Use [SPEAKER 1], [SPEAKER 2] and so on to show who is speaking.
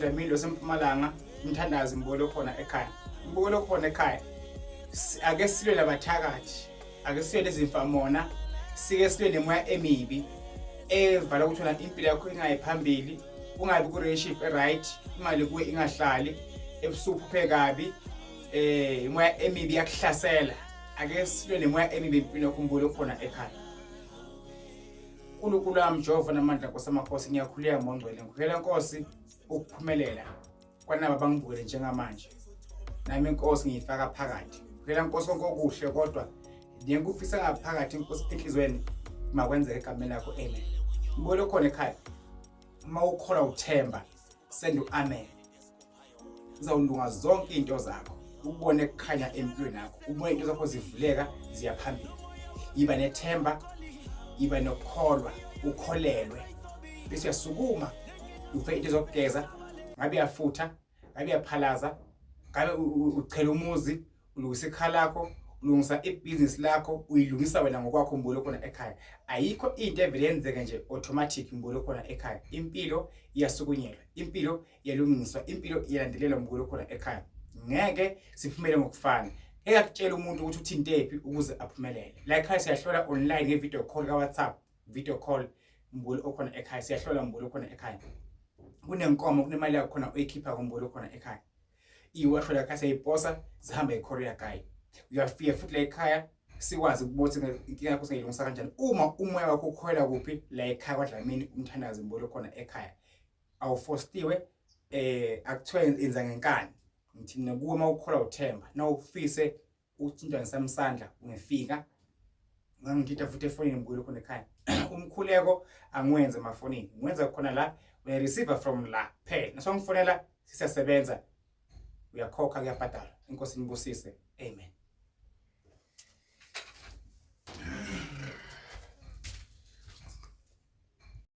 [SPEAKER 1] Dlamini losempumalanga umthandazi mbukelo khona ekhaya mbukelo khona ekhaya ake silwe labathakathi ake silwe lezimfamona sike silwe nemoya emibi evala ukuthi wena impilo yakho ingayi phambili ungabi ku-relationship e-right imali kuwe ingahlali ebusuku uphuphe kabi eh imoya emibi yakuhlasela ake silwe nemoya emibi empilweni yakho mbukelo khona ekhaya Nkulunkulu wami Jehova namandla Nkosi amakhosi ngiyakhuleka mongcwele ngikhulekela Nkosi ukuphumelela kwanaba bangibukele njengamanje nami inkosi ngiyifaka phakathi ngikhulekela Nkosi konke okuhle kodwa ngiyakufisa ngaphakathi inkosi enhlizweni makwenzeke egameni lakho amen mbukele khona ekhaya uma ukholwa uthemba send u-amen Uzawulunga zonke into zakho ubone kukhanya empilweni yakho ubone into zakho zivuleka ziya phambili yiba nethemba yiba nokukholwa ukholelwe bese uyasukuma uphe into zokugeza ngabe uyafutha ngabe uyaphalaza ngabe uchela umuzi ulungisa ikhaya lakho ulungisa ibhizinisi lakho uyilungisa wena ngokwakho mbulo khona ekhaya ayikho into evele yenzeke nje automatic mbulo khona ekhaya impilo iyasukunyelwa impilo iyalungiswa impilo iyalandelelwa mbulo khona ekhaya ngeke siphumele ngokufana engakutshela umuntu ukuthi uthintephi ukuze aphumelele la ekhaya siyahlola online nge-video call ka-whatsapp video call mbulo okhona ekhaya siyahlola mbulo okhona ekhaya kunenkomo kunemali yakho khona oyikhipha kumbulo okhona ekhaya iwasho la ekhaya siyayiposa zihamba i-courier guy uyafika futhi la ekhaya sikwazi ukubona ukuthi inkinga yakho singayilungisa kanjani uma umoya wakho ukhoyela kuphi la ekhaya kwadlamini umthandazo mbulo khona ekhaya awufostiwe eh akuthiwa yenza ngenkani ngithi mina kuwe uma ukholwa uthemba na ufise uthintwa ngesamsandla ungefika ngangithinta futhi efonini ngibuyele khona ekhaya umkhuleko angiwenze emafonini ngiwenza khona la uyareceive from la phela naso ngifonela sisasebenza uyakhokha kuyabhadalwa inkosi inibusise amen.